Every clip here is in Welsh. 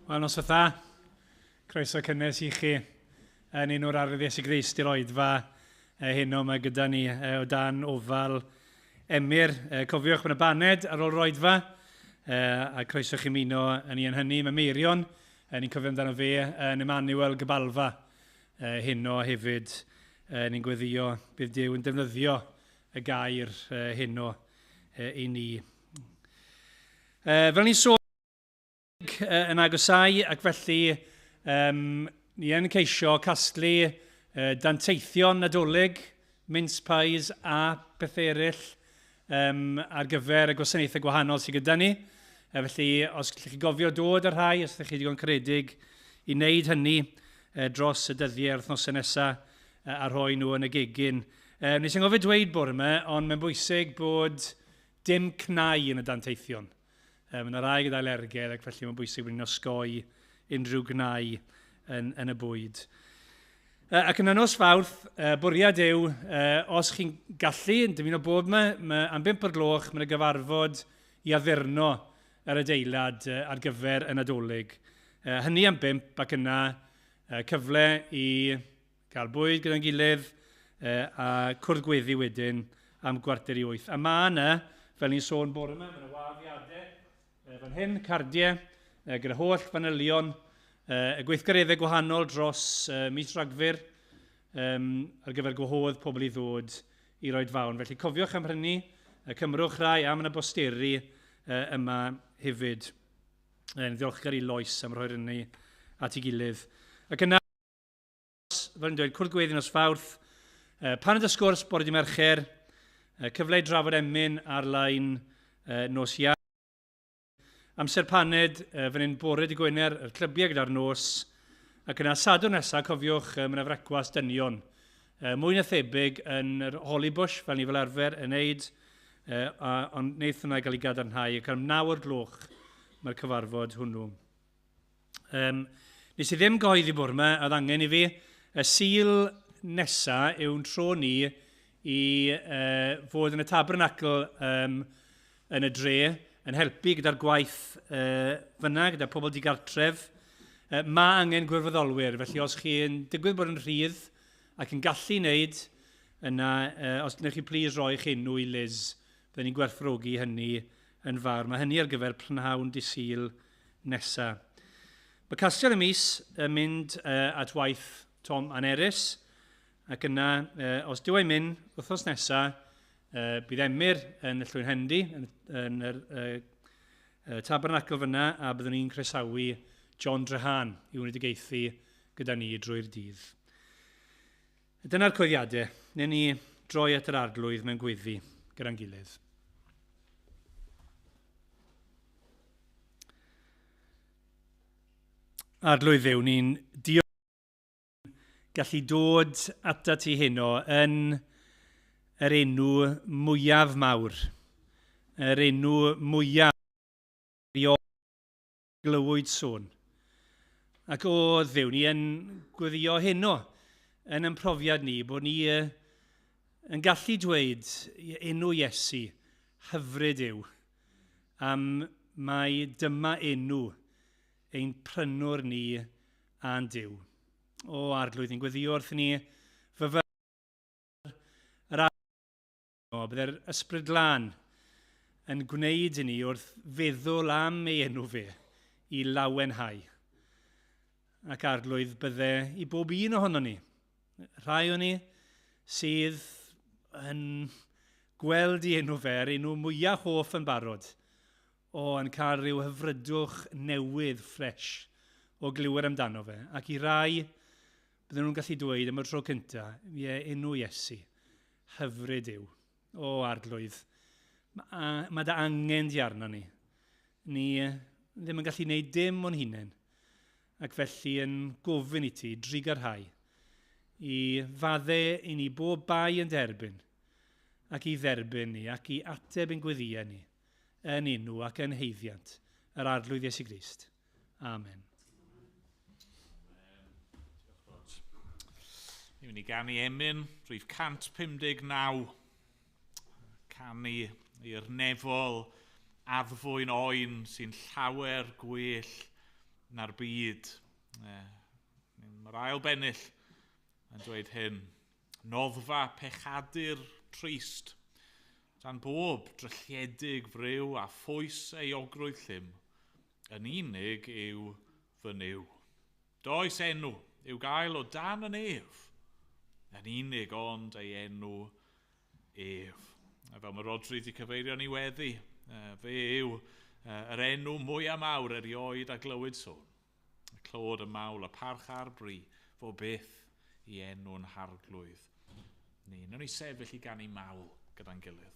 Wel, noswaith dda. Croeso cynnes i chi yn un o'r Arglwydd Iesu Grist i'r oedfa heno mae gyda ni o dan ofal Emyr. Cofiwch, mae yna baned ar ôl yr oedfa a croeso chi ymuno yn ni yn hynny. Mae Meirion, ni'n cofio amdano fe, yn Emmanuel Gybalfa heno hefyd. Ni'n gweddio bydd Duw yn defnyddio y gair heno i ni. Fel ni'n sôn, yn agosau ac felly um, ni yn ceisio casglu danteithion Nadolig, mince pies a pethau eraill um, ar gyfer y gwasanaethau gwahanol sydd gyda ni. Felly, os gallwch chi gofio dod ar rhai, os ydych chi digon caredig i wneud hynny dros y dyddiau a'r wythnosau nesaf a rhoi nhw yn y gegin. Nes i'n gofio dweud bore yma, ond mae'n bwysig bod dim cnau yn y danteithion. Mae yna rai gyda alergedd ac felly mae'n bwysig bod ni'n osgoi unrhyw gnau yn, yn y bwyd. Ac yn nos Fawrth, bwriad yw, os chi'n gallu, yn dymuno bod yma, mae am 5 o'r gloch, mae'n gyfarfod i addurno yr adeilad ar gyfer y Nadolig. Hynny am 5 ac yna cyfle i Cael bwyd gyda'n gilydd a cwrdd gweddi wedyn am 7:45. A mae yna, fel ni'n sôn bore yma, mae yna wahoddiadau fan hyn, cardiau, gyda holl fanylion y gweithgareddau gwahanol dros mis Rhagfyr ar gyfer gwahodd pobl i ddod i roed fawn. Felly cofiwch am hynny, cymrwch rai am yna bosteri yma hefyd. Yn ddiolchgar i Lois am rhoi'r hynny at ei gilydd. Ac yna, fel ni'n dweud, cwrdd gweddi nos Fawrth, paned a sgwrs bore di Mercher, cyfle i drafod emyn ar-lein nos Iau, amser paned fan hyn bore di Gwener, yr clybiau gyda'r nos, ac yna Sadwrn nesaf, cofiwch, mae yna frecwast dynion. Mwy na thebyg yn yr Hollybush, fel ni fel arfer yn neud, ond wneith hwnna gael ei gadarnhau, ac am 9 o'r gloch mae'r cyfarfod hwnnw. Um, nes i ddim gyhoeddi bore yma, oedd angen i fi. Y Sul nesa yw'n tro ni i uh, fod yn y tabernacl um, yn y dre, yn helpu gyda'r gwaith uh, fyna, gyda pobl digartref. Uh, mae angen gwirfoddolwyr, felly os chi'n digwydd bod yn rhydd ac yn gallu wneud, yna, uh, os wnewch chi plis roi eich enw i Liz, byddwn ni'n gwerthfawrogi hynny yn fawr. Mae hynny ar gyfer prynhawn di Sul nesa. Mae casgliad y mis yn mynd at waith Tom Aneris, ac yna, os dyw e'n mynd wythnos nesa, bydd Emyr yn y Llwynhendy, yn, yn yr tabernacl fyna, a byddwn ni'n croesawu John Drehan i wneud gyda ni drwy'r dydd. Dyna'r coeddiadau. Newn ni droi at yr Arglwydd mewn gweddi gyda'n gilydd. Arglwydd Dduw, ni'n diolch gallu dod ata ti heno yn yr enw mwyaf mawr, yr enw mwyaf glywyd sôn. Ac o Dduw, ni yn gweddio heno yn ein profiad ni bod ni yn gallu dweud enw Iesu, hyfryd yw, am mai dyma enw ein prynwr ni a'n Duw. O Arglwydd, ni'n gweddio wrth ni fyfyr yr O, bydde'r Ysbryd Glân yn gwneud i ni wrth feddwl am ei enw fe i lawenhau. Ac Arglwydd, bydde i bob un ohono ni, rhai o'n ni sydd yn gweld i enw fe, yr enw mwyaf hoff yn barod, o, yn cael rhyw hyfrydwch newydd, ffresh, o glywed amdano fe. Ac i rai, bydden nhw'n gallu dweud am y tro cyntaf, ie, enw Iesu, Hyfryd yw. O, Arglwydd, mae, mae dy angen di arno ni. Ni ddim yn gallu gwneud dim o'n hunain, ac felly yn gofyn i ti drugarhau, i fadde i ni bob bai yn derbyn, ac i dderbyn ni, ac i ateb ein gweddïau ni, yn enw ac yn haeddiant yr Arglwydd Iesu Grist. Amen. Ni'n mynd i ganu emyn, rhif 159. Canu i'r nefol addfwyn oen sy'n llawer gwell na'r byd. Mae'r ail bennill yn dweud hyn. Noddfa pechadur trist, dan bob drylliedig fryw a phwys euogrwydd llym, yn unig yw fy Nuw. Does enw i'w gael o dan y nef, yn unig ond ei enw ef. A fel mae Rodri wedi cyfeirio ni weddi, fe yw yr enw mwyaf mawr erioed a glywyd sôn. Y clod, y mawl, y parch a'r bri, fo byth i enw'n harglwydd. Ni, nawn ni sefyll i ganu mawl gyda'n gilydd.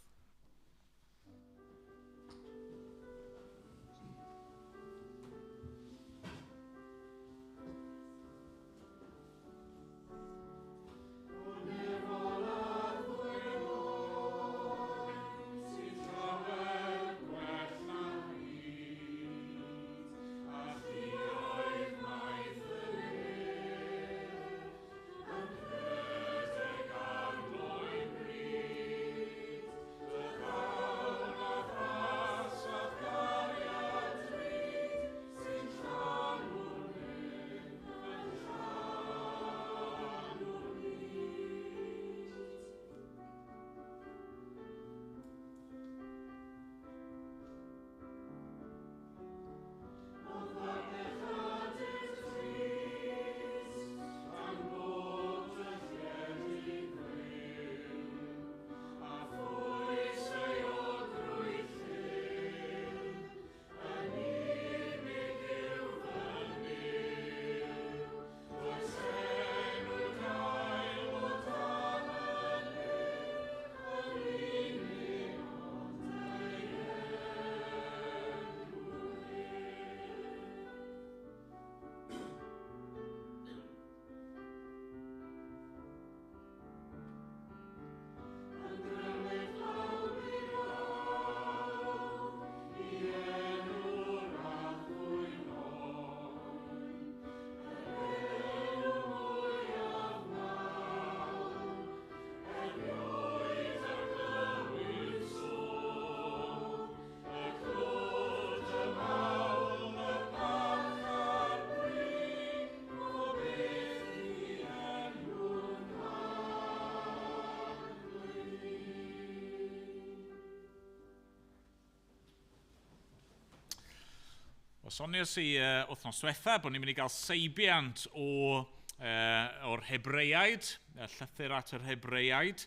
Wel, soniais i wythnos diwetha bod ni'n mynd i gael seibiant o'r Hebreaid, y llythyr at yr Hebreaid,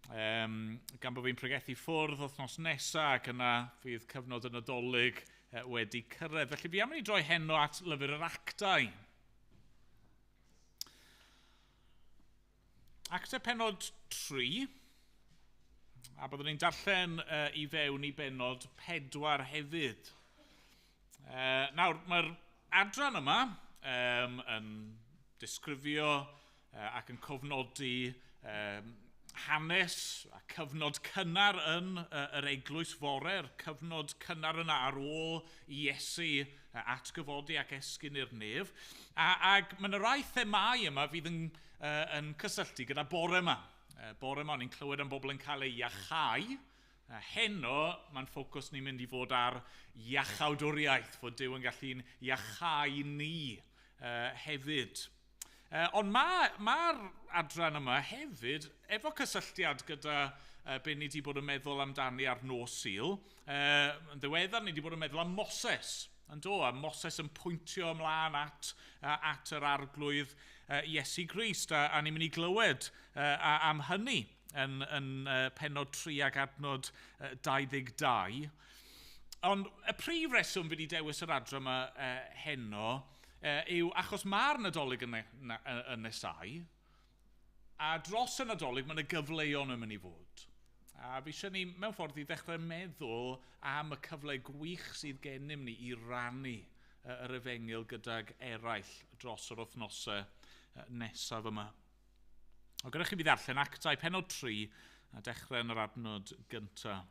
gan bod fi'n pregethu ffwrdd wythnos nesaf ac yna fydd cyfnod y Nadolig wedi cyrraedd. Felly fi am i ni droi heno at lyfr yr Actau. Actau pennod 3, a byddwn ni'n darllen i fewn i bennod 4 hefyd. Nawr, mae'r adran yma yn disgrifio ac yn cofnodi hanes a cyfnod cynnar yn yr eglwys fore'r cyfnod cynnar yna ar ôl i Iesu atgyfodi ac esgyn i'r nef. Ac mae yna rai themâu yma fydd yn cysylltu gyda bore yma. Bore yma, o'n i'n clywed am bobl yn cael eu iachau. Heno, mae'n ffocws ni'n mynd i fod ar iachawdwriaeth, fod Duw yn gallu'n iachau ni hefyd. Ond mae'r adran yma hefyd, efo cysylltiad gyda be ni wedi bod yn meddwl amdani ar nos Sul, yn ddiweddar ni wedi bod yn meddwl am Moses. Yn do, a Moses yn pwyntio ymlaen at yr arglwydd Iesu Grist, a ni'n mynd i glywed am hynny yn pennod 3 ac adnod 22. Ond y prif reswm fi wedi dewis yr adran yma heno yw achos mae'r Nadolig yn nesau, a dros y Nadolig mae yna gyfleon yn mynd i fod. A fi eisiau ni mewn ffordd i ddechrau meddwl am y cyfle gwych sydd gennym ni i rannu yr efengyl gydag eraill dros yr wythnosau nesaf yma. O gyda chi fi ddarllen Actau pennod 3 a dechrau yn yr adnod gyntaf.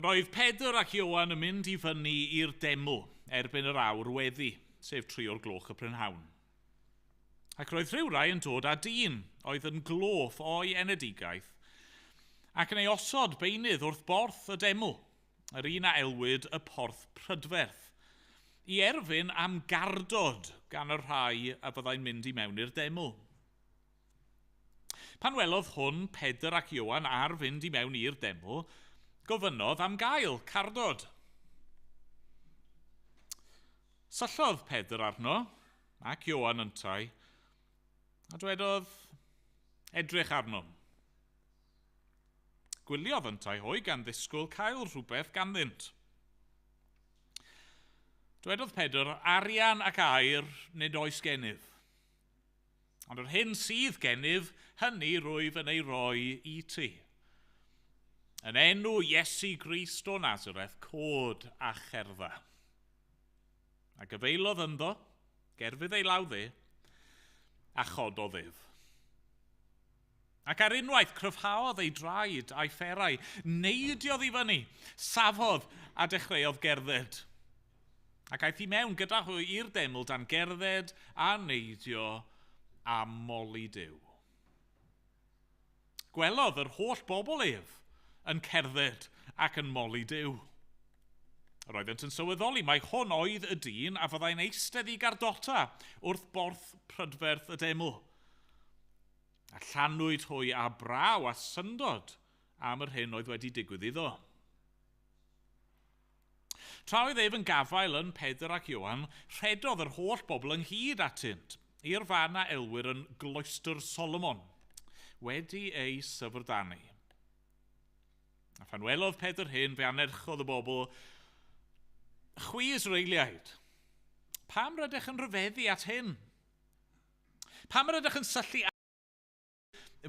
Roedd Pedr ac Ioan yn mynd i fyny i'r deml erbyn yr awr weddi, sef 3 o'r gloch y prynhawn. Ac roedd rhywrai yn dod â dyn oedd yn gloff o'i enedigaeth ac yn ei osod beunydd wrth borth y deml, yr un a elwyd y Porth Prydferth, i erfyn am gardod gan y rhai a fyddai'n mynd i mewn i'r deml. Pan welodd hwn Pedr ac Ioan ar fynd i mewn i'r deml, gofynnodd am gael cardod. Syllodd Pedr arno, ac Ioan yntau, a dwedodd, "Edrych arnom." Gwyliodd yntau hwy gan ddisgwyl cael rhywbeth ganddynt. Dwedodd Pedr, "Arian ac aur nid oes gennyf. Ond yr hyn sydd gennyf, hynny rwyf yn ei roi i ti. Yn enw Iesu Grist o Nazareth, cod a cherdda." A gyfeilodd ynddo, gerfydd ei law dde, a chododd ef. Ac ar unwaith cryfhaodd ei draed a'i fferau, neidiodd i fyny, safodd a dechreuodd gerdded. Ac aeth i mewn gyda hwy i'r deml dan gerdded a neidio a moli Duw. Gwelodd yr holl bobl ef yn cerdded ac yn moli Duw. Yr oeddent yn sylweddoli mai hwn oedd y dyn a fyddai'n eistedd i gardota wrth borth prydferth y deml. A llanwyd hwy â braw a syndod am yr hyn oedd wedi digwydd iddo. Tra oedd ef yn gafael yn Pedr ac Ioan, rhedodd yr holl bobl ynghyd atynt, i'r fan a elwir yn Gloestr Solomon, wedi ei syfrdanu. A phan welodd Pedr hyn, fe anerchodd y bobl, "Chwi Israeliaid, pam rydych yn rhyfeddu at hyn? Pam rydych yn syllu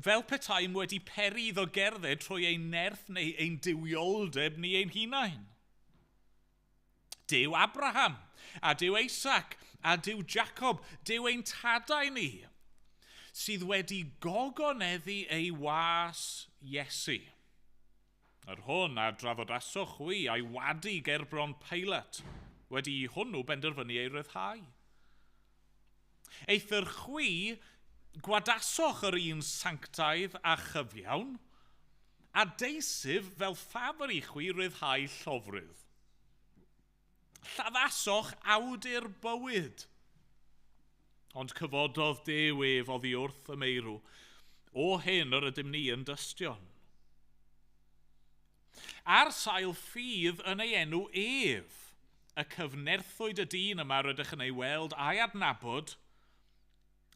fel petaem wedi peri iddo gerdded trwy ein nerth neu ein duwioldeb ni ein hunain? Duw Abraham, a Duw Isaac, a Duw Jacob, Duw ein tadau ni, sydd wedi gogoneddu ei was Iesu. Yr hwn a draddodasoch chwi a'i wadu gerbron Pilate, wedi i hwnnw benderfynu ei ryddhau. Eithr chwi gwadasoch yr un sanctaidd a chyfiawn, a deisyf fel ffafr i chwi ryddhau llofrudd. Lladdasoch awdur bywyd. Ond cyfododd Duw ef oddi wrth y meirw. O hyn yr ydym ni yn dystion. Ar sail ffydd yn ei enw ef, y cyfnerthwyd y dyn yma rydych yn ei weld a'i adnabod,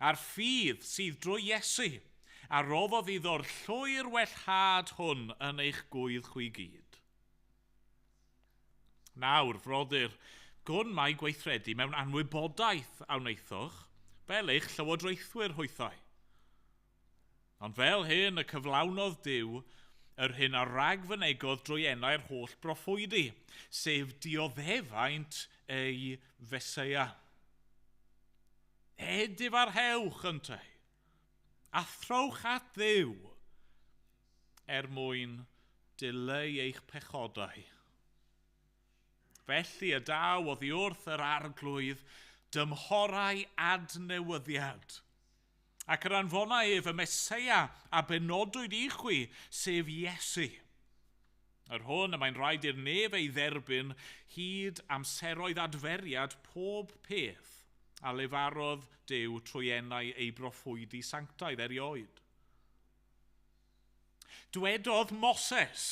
a'r ffydd sydd drwy Iesu, a roddodd iddo'r llwyr wellhad hwn yn eich gwydd chwi gyd. Nawr, frodyr, gwn mai gweithredu mewn anwybodaeth a wnaethoch, fel eich llywodraethwyr hwythau. Ond fel hyn y cyflawnodd Duw yr hyn a ragfynegodd drwy enau'r holl broffwydi, sef dioddefaint ei Feseia. Edifarhewch yntau, a throwch at Dduw er mwyn dileu eich pechodau. Felly y daw oddi wrth yr Arglwydd dymhorau adnewyddiad, ac yr anfona ef y Meseia a benodwyd i chwi, sef Iesu. Yr hwn y mae'n rhaid i'r nef ei dderbyn hyd amseroedd adferiad pob peth a lefarodd Duw trwy enau ei broffwydi sanctaidd erioed. Dwedodd Moses,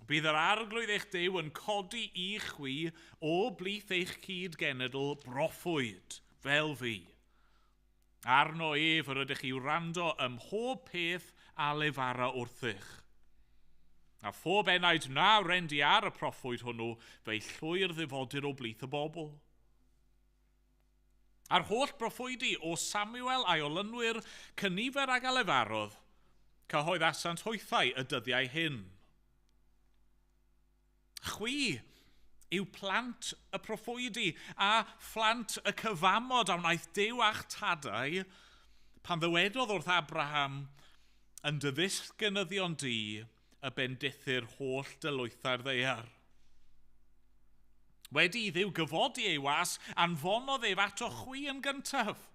bydd yr Arglwydd eich Duw yn codi i chwi o blith eich cyd-genedl broffwyd, fel fi. Arno ef yr ydych i wrando ym mhob peth a lefara wrthych. A phob enaid na wrendi ar y proffwyd hwnnw, fe'i llwyr ddifodir o blith y bobl. A'r holl broffwydi o Samuel a'i olynwyr, cynifer ag a lefarodd, cyhoeddasant hwythau y dyddiau hyn. Chwi yw plant y proffwydi a phlant y cyfamod a wnaeth Duw a'ch tadau pan ddywedodd wrth Abraham, yn dy ddisgynyddion di y bendithir holl dylwythau'r ddaear. Wedi i Dduw gyfodi ei was, anfonodd ef ato chwi yn gyntaf,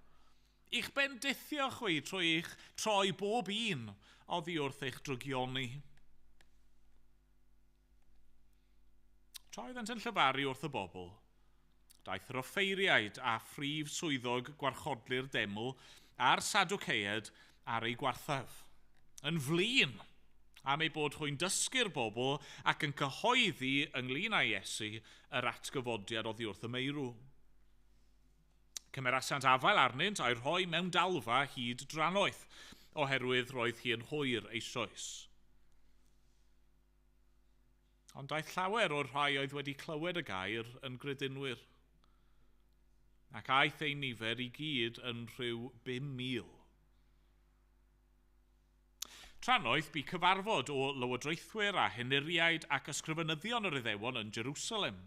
i'ch bendithio chwi trwy eich troi bob un oddi wrth eich drygioni. Tra oeddent yn llefaru wrth y bobl, daeth yr offeiriaid a phrif swyddog gwarchodlu'r deml a'r Sadwceaid ar eu gwarthaf. Yn flin am eu bod hwy'n dysgu'r bobl ac yn cyhoeddi ynglyn â Iesu yr atgyfodiad oddi wrth y meirw. Cymerasant afael arnynt a'i rhoi mewn dalfa hyd drannoeth, oherwydd roedd hi yn hwyr eisoes. Ond daeth llawer o'r rhai oedd wedi clywed y gair yn gredinwyr, ac aeth ei nifer i gyd yn rhyw 5,000. Trannoeth bu cyfarfod o lywodraethwyr a henuriaid ac ysgrifenyddion yr Iddewon yn Jerusalem.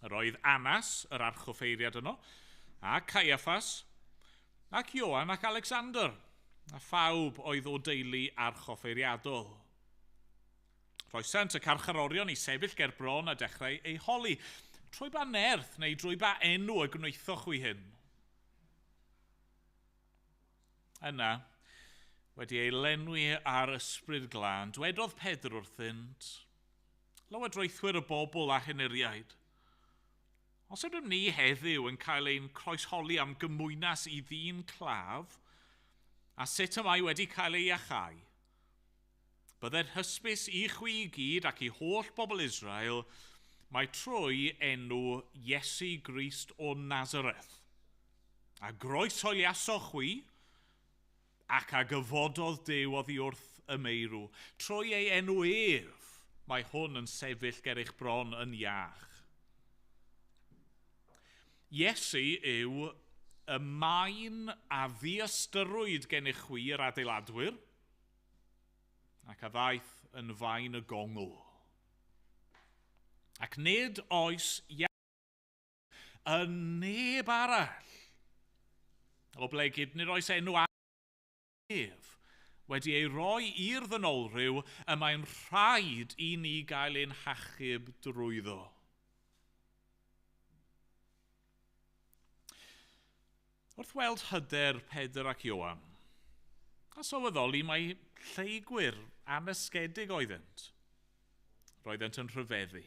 Yr oedd Annas, yr archoffeiriad yno, a Caiaffas, ac Ioan ac Alexander, a phawb oedd o deulu archoffeiriadol. Rhoesant y carcharorion i sefyll ger bron a dechrau ei holi, trwy ba nerth neu drwy ba enw y gwnaethoch chwi hyn? Yna, wedi ei lenwi ar ysbryd glân, dwedodd Pedr wrthynt, lywodraethwyr y bobl a henuriaid, os ydym ni heddiw yn cael ein croesholi am gymwynas i ddyn claf, a sut y mae wedi cael ei iachau, bydded hysbys i chwi i gyd ac i holl bobl Israel, mae trwy enw Iesu Grist o Nazareth. A groeshoeliasoch chwi, ac a gyfododd Duw oddi wrth y meirw. Trwy ei enw ef, mae hwn yn sefyll ger eich bron yn iach. Iesu yw y maen a ddiystyrwyd gennych chwi yr adeiladwyr, ac a ddaeth yn faen y gongl. Ac nid oes yn neb arall, oblegid nid oes enw ef wedi ei roi i'r ddynolryw y mae'n rhaid i ni gael ein hachub drwyddo. Wrth weld hyder Pedr ac Ioan, a sylweddoli mai lleygwyr anysgedig oeddent, roeddent yn rhyfeddu.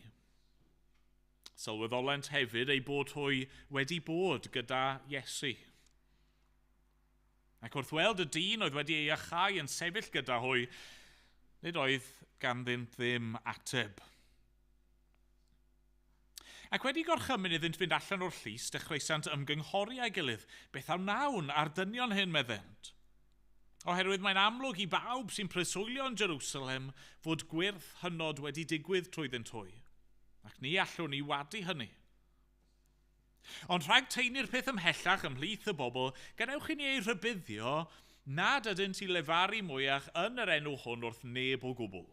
Sylweddolent hefyd eu bod hwy wedi bod gyda Iesu. Ac wrth weld y dyn oedd wedi ei iachau yn sefyll gyda hwy, nid oedd ganddynt ddim ateb. Ac wedi gorchymyn iddynt fynd allan o'r llys, dechreuasant ymgynghori â'i gilydd, beth a wnawn ar dynion hyn, meddent. Oherwydd mae'n amlwg i bawb sy'n preswylio yn Jerusalem fod gwyrth hynod wedi digwydd trwyddynt hwy, ac ni allwn ni wadu hynny. Ond rhag taenu'r peth ymhellach ymhlith y bobl, gadewch i ni eu rhybuddio nad ydynt i lefaru mwyach yn yr enw hwn wrth neb o gwbl.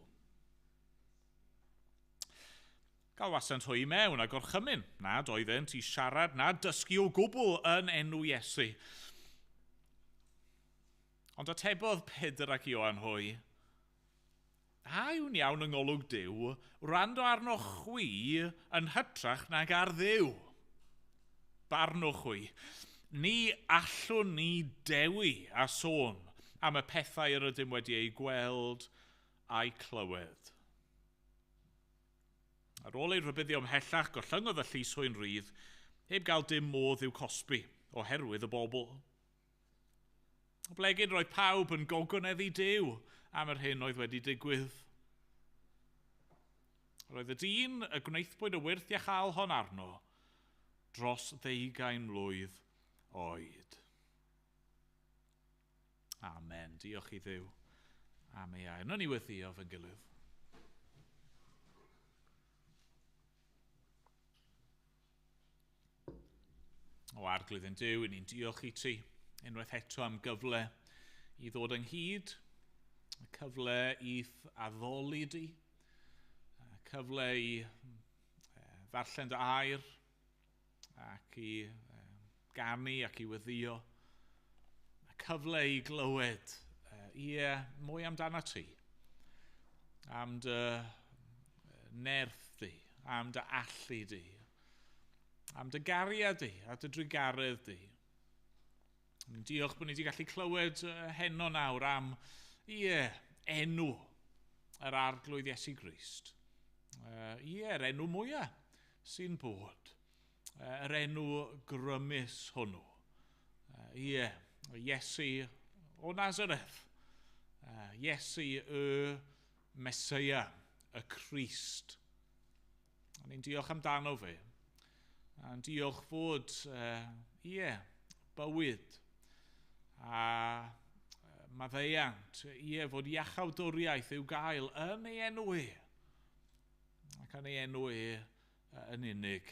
Galwasant hwy i mewn a gorchymyn nad oeddent i siarad na dysgu o gwbl yn enw Iesu. Ond atebodd Pedr ac Ioan hwy, a yw'n iawn yng ngolwg Duw wrando arnoch chwi yn hytrach nag ar Dduw? Barnwch chwi. Ni allwn ni dewi a sôn am y pethau yr ydym wedi eu gweld a'u clywed. Ar ôl ei rhybuddio ymhellach, gollyngodd y llys hwy'n rhydd, heb gael dim modd i'w cosbi, oherwydd y bobl. Oblegid roedd pawb yn gogoneddu Duw am yr hyn oedd wedi digwydd. Roedd y dyn y gwnaethpwyd y wyrth iachal hon arno dros 20 mlwydd oed. Amen. Diolch i Dduw am ei air. Nawn ni weddïo fy gilydd. O Arglwydd ein Duw, ni'n diolch i ti unwaith eto am gyfle i ddod ynghyd, y cyfle i'th addoli di, y cyfle i ddarllen dy air ac i ganu ac i weddïo, y cyfle i glywed ie, mwy amdano ti, am dy nerth di, am dy allu di, am dy gariad di a dy drugaredd di. Diolch bod ni wedi gallu clywed heno nawr am, ie, enw yr Arglwydd Iesu Grist. Ie, yr enw mwyaf sy'n bod. Yr enw grymus hwnnw. Ie, Iesu o Nazareth. Iesu y Meseia, y Crist. A ni'n diolch amdano fe. A'n diolch fod, ie, bywyd a maddeuant, ie, fod iachawdwriaeth i'w gael yn ei enw e. Ac yn ei enw e yn unig.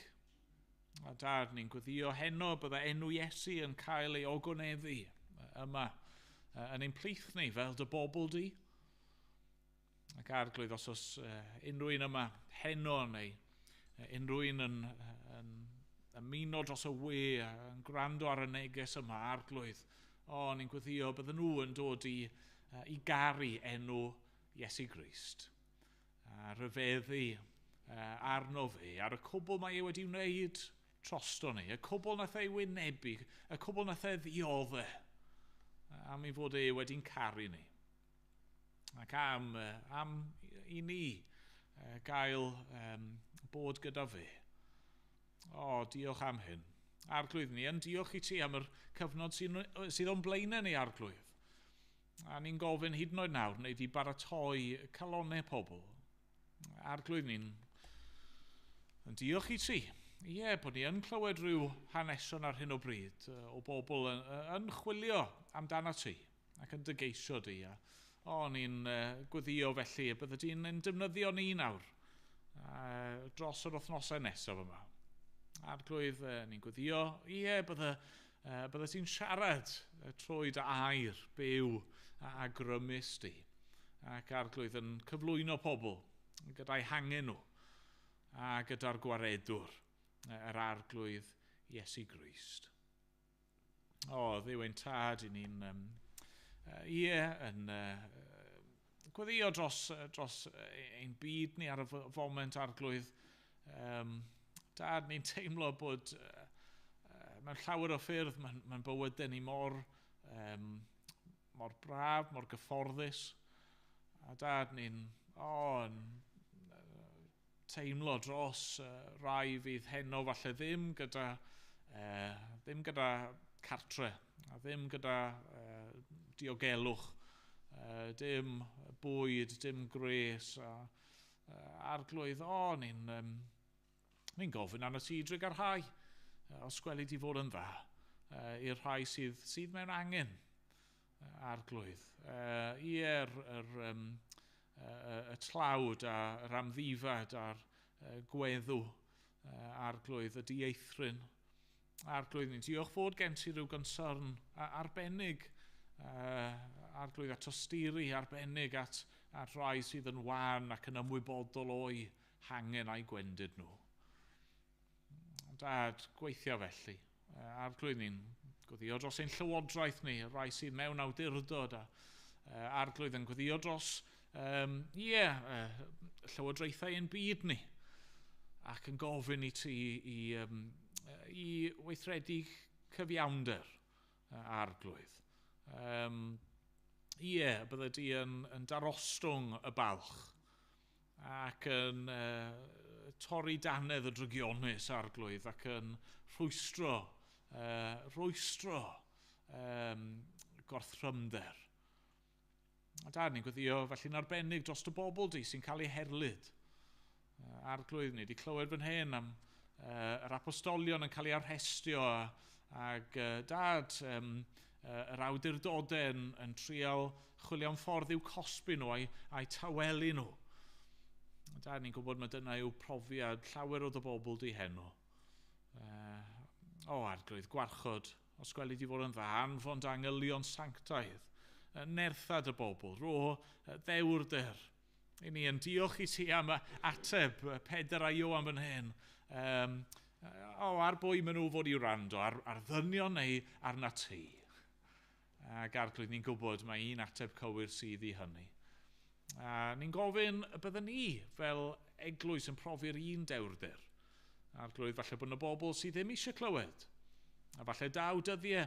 A Dad, ni'n gweddio heno bydda enw Iesu yn cael ei ogoneddu yma yn ein plith ni fel dy bobl di. Ac Arglwydd, os oes unrhyw un yma heno neu unrhyw un yn ymuno dros y we, yn gwrando ar y neges yma, Arglwydd, o, ni'n gweddio bydden nhw yn dod i garu enw Iesu Grist. A rhyfeddu arno fe, ar y cwbl mae e wedi wneud trosto ni, y cwbl nath ei wynebu, y cwbl nath ei ddiodde, am ei fod e wedi'n caru ni. Ac am i ni gael bod gyda fe. O, diolch am hyn. Arglwydd, ni yn diolch i ti am yr cyfnod sydd o'n blaenau ni, Arglwydd. A ni'n gofyn hyd yn oed nawr, wneud i baratoi calonnau pobl. Arglwydd, ni'n yn diolch i ti. Ie, bod ni yn clywed rhyw hanesion ar hyn o bryd o bobl yn chwilio amdano ti ac yn dygeisio di. O, ni'n gweddio felly y bydde di'n yn defnyddio ni nawr dros yr wythnosau nesaf yma. Arglwydd, ni'n gweddio, ie, bydde ti'n siarad trwy dy air byw a grymus di. Ac Arglwydd yn cyflwyno pobl gyda'i hangen nhw a gyda'r gwaredwr, yr Arglwydd Iesu Grist. O, Dduw ein tad, i ni'n yn gweddio dros ein byd ni ar y foment, Arglwydd. Dad, ni'n teimlo bod mewn llawer o ffyrdd mae'n bywydau ni mor braf, mor gyfforddus. A Dad, ni'n teimlo dros rai fydd heno falle ddim gyda cartre, a ddim gyda diogelwch, dim bwyd, dim gwres, a Arglwydd, ni'n gofyn arno ti drugarhau, os gweli di fod yn dda, i'r rhai sydd mewn angen, Arglwydd. Ie, y tlawd a'r amddifad a'r gweddw, Arglwydd, y dieithryn. Arglwydd, ni'n diolch fod gen ti rhyw gonsern arbennig, Arglwydd, a tosturi arbennig at rai sydd yn wan ac yn ymwybodol o'i hangen a'i gwendid nhw. Dad, gweithio felly. Arglwydd, ni'n gweddio dros ein llywodraeth ni, rai sydd mewn awdurdod, a Arglwydd yn gweddio dros llywodraethau ein byd ni, ac yn gofyn i ti i weithredu cyfiawnder, Arglwydd. Ie, bydde di yn darostwng y balch ac yn torri dannedd y drygionus, Arglwydd, ac yn rhwystro gorthrymder. A Dad, ni'n gweddio felly'n arbennig dros y bobl di sy'n cael eu herlid. Arglwydd, ni wedi clywed fan hyn am yr apostolion yn cael eu arhestio ac Dad, yr awdurdodau yn trial chwilio am ffordd i'w cosbi nhw a'i tawelu nhw. Dad, ni'n gwybod mae dyna yw profiad llawer o dy bobl di heno. O, Arglwydd, gwarchod, os gweli di fod yn dda, anfon dy angylion sanctaidd, nertha dy bobl, rho ddewrder. I ni yn diolch i ti am ateb Pedr a Ioan fan hyn. Ar bwy maen nhw fod i wrando, ar ddynion neu arna ti? Ac Arglwydd, ni'n gwybod mae un ateb cywir sydd i hynny. A ni'n gofyn y byddwn ni fel eglwys yn profi'r un dewrder. Arglwydd, falle bod yna bobl sydd ddim eisiau clywed. A falle daw dyddiau.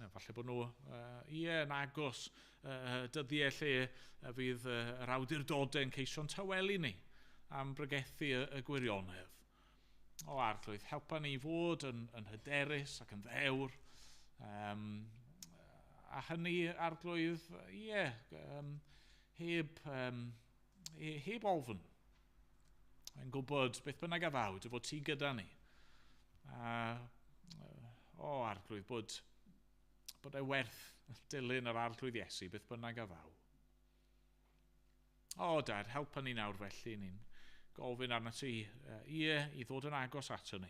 A falle bod nhw yn agos dyddiau lle fydd yr awdurdodau yn ceisio'n tawelu ni. am bregethu y gwirionedd. O Arglwydd, helpa ni fod yn hyderus ac yn ddewr. A hynny, Arglwydd, ie, heb ofn. Yn gwybod beth bynnag a ddaw, dy fod ti gyda ni. A, o Arglwydd, bod e werth dilyn yr Arglwydd Iesu, beth bynnag a ddaw. O, Dad, helpa ni nawr felly, ni'n gofyn arno ti, ie, i ddod yn agos ato ni.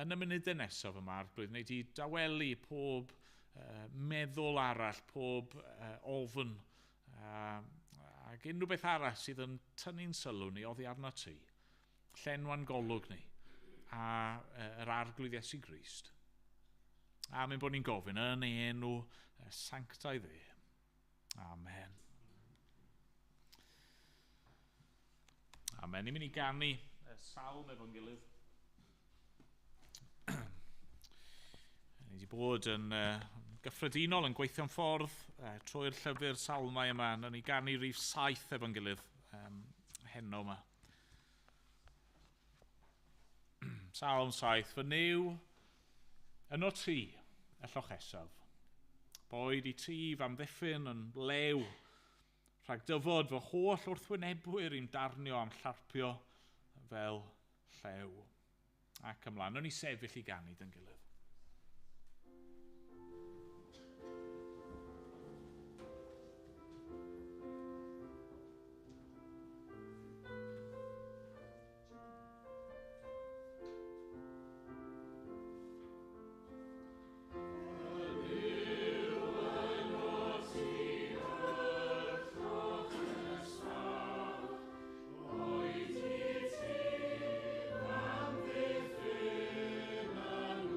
Yn y munudau nesaf yma, Arglwydd, wneud i dawelu pob meddwl arall, pob ofn, ac unrhyw beth arall sydd yn tynnu'n sylw ni oddi arno ti. Llenwa'n golwg ni, a yr Arglwydd Iesu Grist. A mynd bod ni'n gofyn yn ei enw sanctaidd e. Amen. Amen. Ni'n mynd i ganu salm efo'n gilydd. Ni wedi bod yn gyffredinol yn gweithio'n ffordd trwy'r llyfr salmau yma. Nawn ni ganu rhif 7 efo'n gilydd heno yma. Salm 7. Fy Nuw, yno ti, y llochesaf. Boed i ti f'amddiffyn yn lew, rhag dyfod fy holl wrthwynebwyr i'm darnio am llarpio fel llew. Ac ymlaen, nawn ni sefyll i ganu dy'n gilydd. Oed i ti, am ddiffyn yn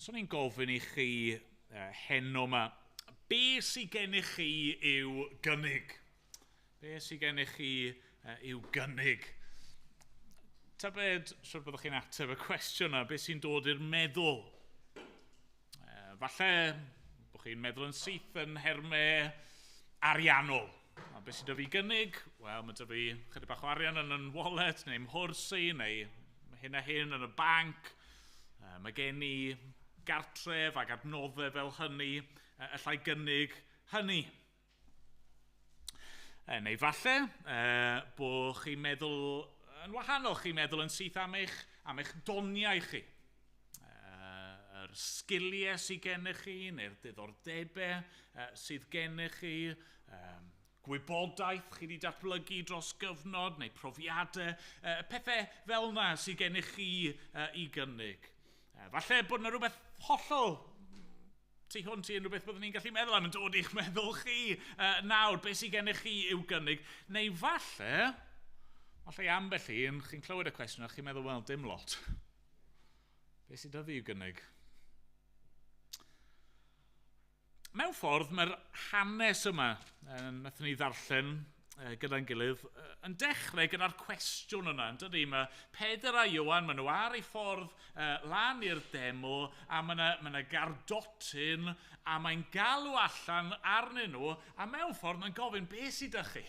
So ni'n gofyn i chi heno yma, be sydd gennych chi i'w gynnig? Be sydd gennych chi i'w gynnig? Tybed, siwr byddwch chi'n ateb y cwestiwn yna, beth sy'n dod i'r meddwl? Falle bod chi'n meddwl yn syth yn nhermau ariannol. A beth sydd 'da fi gynnig? Wel, mae 'da fi chydig bach o arian yn yn wallet, neu mhwrs i, neu hyn a hyn yn y banc. Mae gen i gartref ac adnoddau fel hynny, allai gynnig hynny. Neu falle bod chi'n meddwl yn wahanol, chi'n meddwl yn syth am eich doniau chi. Yr sgiliau sydd gennych chi, neu'r diddordebau sydd gennych chi, gwybodaeth chi wedi datblygu dros gyfnod, neu profiadau, pethau fel yna sydd gennych chi i gynnig. Falle bod yna rhywbeth hollol tu hwnt i unrhyw beth byddwn ni'n gallu meddwl am yn dod i'ch meddwl chi nawr, beth sydd gennych chi i'w gynnig. Neu falle ambell un, chi'n clywed y cwestiwn a chi'n meddwl, wel, dim lot. Beth sydd 'da fi i'w gynnig? Mewn ffordd, mae'r hanes yma, wnaethon ni ddarllen gyda'n gilydd, yn dechrau gyda'r cwestiwn yna, yn dydy? Mae Pedr a Ioan, maen nhw ar eu ffordd lan i'r deml, a mae yna gardotyn, a mae'n galw allan arnyn nhw, a mewn ffordd mae'n gofyn, be sydd 'da chi?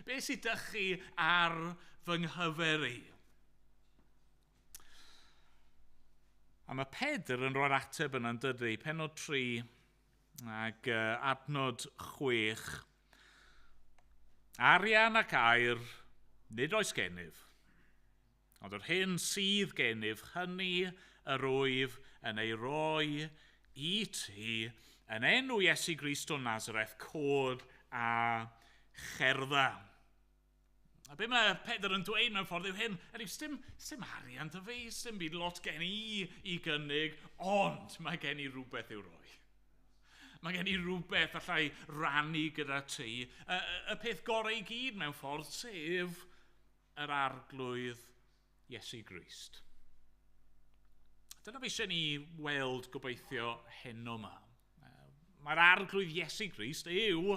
Be sydd 'da chi ar fy nghyfer i? A mae Pedr yn rhoi'r ateb yna, yn dydy? Pennod 3 ac adnod 6. Arian ac aur, nid oes gennyf, ond yr hyn sydd gennyf, hynny yr wyf yn ei roi i ti, yn enw Iesu Grist o Nazareth, cod a cherdda. A be mae Pedr yn dweud mewn ffordd yw hyn, ydy, sdim arian 'da fi, sdim byd lot gen i i gynnig, ond mae gen i rhywbeth i'w roi. Mae gen i rhywbeth allai rannu gyda ti. Y peth gorau i gyd mewn ffordd, sef yr Arglwydd Iesu Grist. Dyna fi eisiau ni weld gobeithio heno yma. Mae'r Arglwydd Iesu Grist yw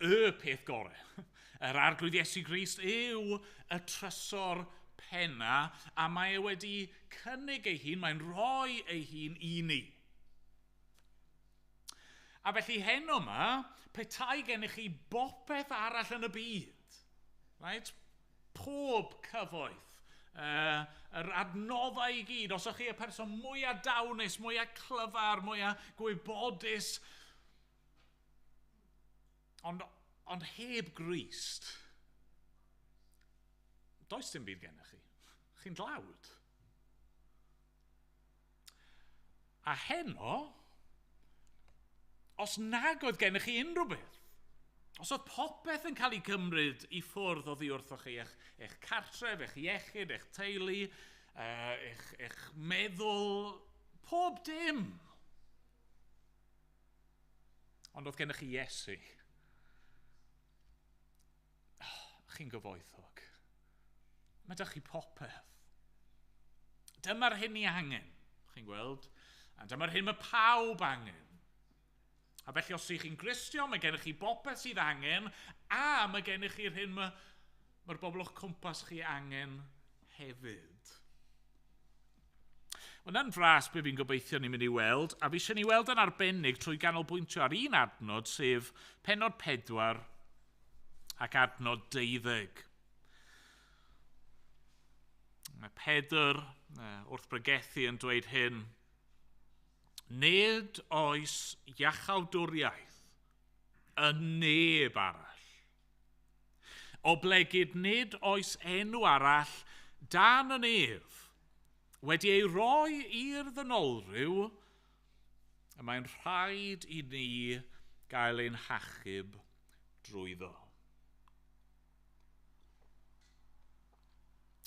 y peth gorau. Yr Arglwydd Iesu Grist yw y trysor penna, a mae e wedi cynnig ei hun, mae'n rhoi ei hun i ni. A felly heno yma, petai gennych chi bopeth arall yn y byd, right? Pob cyfoeth, yr adnoddau i gyd, os ydych chi y person mwyaf dawnus, mwyaf clyfar, mwyaf gwybodus, ond heb Grist, does dim byd gennych chi. Chi'n dlawd. A heno, os nag oedd gennych chi unrhyw beth, os oedd popeth yn cael ei gymryd i ffwrdd oddi wrthoch chi, eich cartref, eich iechyd, eich teulu, eich meddwl, pob dim. Ond oedd gennych chi Iesu. Oh, chi'n gyfoethog. Mae 'da chi popeth. Dyma'r hyn ni angen, chi'n gweld? A dyma'r hyn mae pawb angen. A felly os ych chi'n Gristion, mae gennych chi bopeth sydd angen, a mae gennych chi'r hyn mae'r bobl o'ch cwmpas chi angen hefyd. Wel, na'n fras be fi'n gobeithio ni'n mynd i weld, a fi eisiau ni weld yn arbennig trwy ganolbwyntio ar un adnod, sef pennod 4 ac adnod 12. Mae Pedr wrth bregethu yn dweud hyn, nid oes iachawdwriaeth yn neb arall. Oblegid nid oes enw arall dan y nef wedi ei roi i'r ddynolryw, y mae'n rhaid i ni gael ein hachub drwyddo.